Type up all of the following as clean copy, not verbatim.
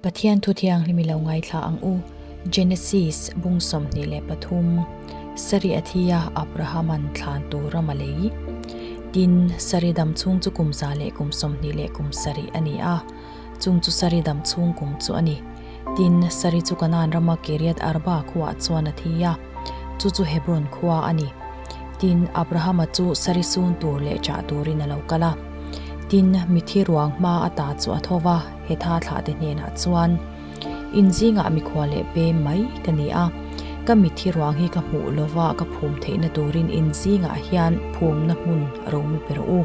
Pathian thu thianghlim i lo ngaithla ang u. Genesis bung 23, Sari a thi a, Abrahama'n thlan tur ram a lei. Tin, Sari dam chhung chu kum za leh kum 27 a ni a, chung chu Sari dam chhung kum chu a ni. Tin, Sari chu Kanaan rama Kiriath Arba khuaah chuan a thi a, chu chu Hebron khua a ni. Tin, Abrahama chu Sari sun tur leh chah turin a lo kal a. Tin, mithi ruang hma ata chu a tho va, Hetha thlahte hnenah chuan, In zingah mikhua leh pem mai ka ni a, ka mithi ruang hi ka hmuh lova ka phum theihna turin in zingah hian phumna hmun ro mi pe rawh u,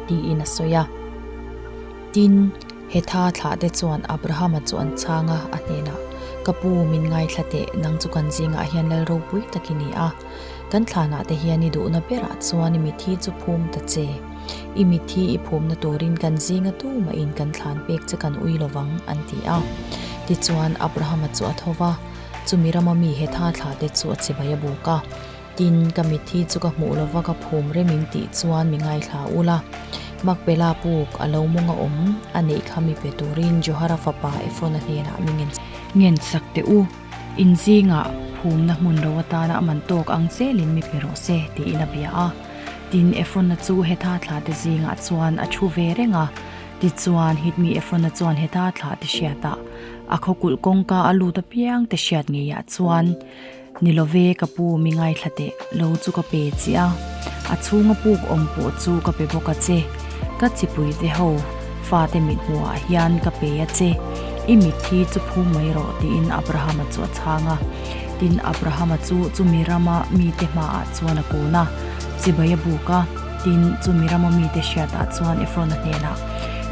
tiin a sawi a. Tin, Hetha thlahte chuan Abrahama chu an chhang a, a hnenah, Ka pu, min ngaithla teh, nang chu kan zingah hian lal ropui tak i ni a. Kan thlanah te hian i duhna berah chuan i mithi chu phum ta che. I mithi i phumna turin kan zinga tumahin kan thlan pek che kan ui lovang, an ti a. Tichuan, Abrahama chu a tho va, chumi rama mi Hetha thla te chu a chibai a buk a. Tin, ka mithi chu ka hmuh lova ka phum remin tih chuan mi ngaithla ul a. Makpela puk a lo mawng a awm a neih kha mi pe turin Johara fapa Efrona hnenah mi ngen sak teh u. In zingah phumna hmun ro atana a man tawk ang zelin mi pe rawh se, tiin a bia a. Tin, Efrona chu Hetha thlate zingah chuan a thu ve reng a. Tichuan, Hitmi Efrona chuan Hetha thlate hriatah a khawkulh kawngka a lut apiang te hriat ngeiah chuan, Ni love, ka pu, mi ngaithla teh, lo chu ka pe che a, a chhunga puk awm pawh chu ka pe bawk a che. Ka chipuite ho fate mithmuhah hian ka pe a che, i mitthi chu phum mai rawh, tiin Abrahama chu a chhang a. Tin, Abrahama chu chumi rama mite hmaah chuan a kun a, chibai a buk a. Tin, chumi rama mite hriatah chuan Efrona hnenah,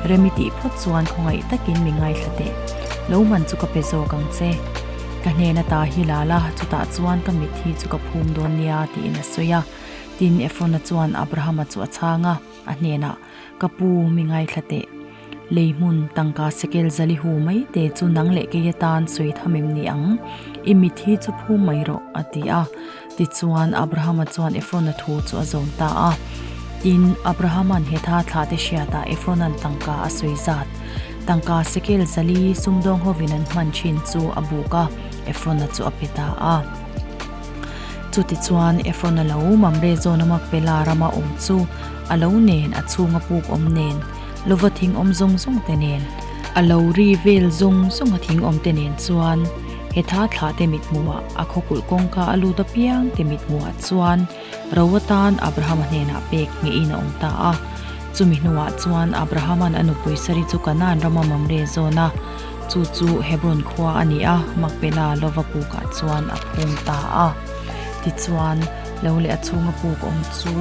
Rem i tih phawt chuan khawngaih takin mi ngaithla teh, lo man chu ka pe zawk ang che. Ka hnen ata hi la la, chutah chuan ka mitthi chu ka phum dawn nia, tiin a sawi a. Tin, Efrona chuan Abrahama chu a chhang a, a hnenah, Ka pu, mi ngaithla teh. Lei hmun, tangka sekel zali hu mai te chu nang leh kei atan sawi tham em ni ang? I mit hi chu phum mai rawh, a ti a. Tichuan, Abrahama chuan Efrona thu chu a zawm ta a. Tin, Abrahama'n Hetha thlahte hriatah Efrona'n tangka a sawi zat. Tangka sekel zali sumdawng hovin an hman thin chu a buk a, Efrona chu a pe ta a. Chutichuan, Efrona lo Mamre zawna Makpela rama awm chu a lo nen, a chhunga puk awm nen, lova thing awm zawng zawng te nen, a lo ri vel zawng zawnga thing awm te nen chuan hetha thlah te mithmuhah a khawkulh kawngka a lut apiang te mithmuhah chuan ro atan Abrahama hnenah pek ngeihin a awm ta a. Chumi hnuah chuan Abrahama'n a nupui Sari chu Kanaan rama Mamre zawn a, chu chu Hebron khua a ni a, Makpela lova pukah chuan a phum ta a. Tichuan, lo leh a chhunga puk awm chu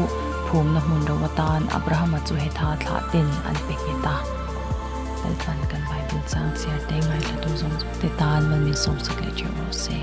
phumna hmun ro atan Abrahama chu hetha thlah ten an pe nghet a. Lalpan kan Bible chang chhiar te ngaithlatu zawng zawng te tan man min sawmsak leh theuh rawh se.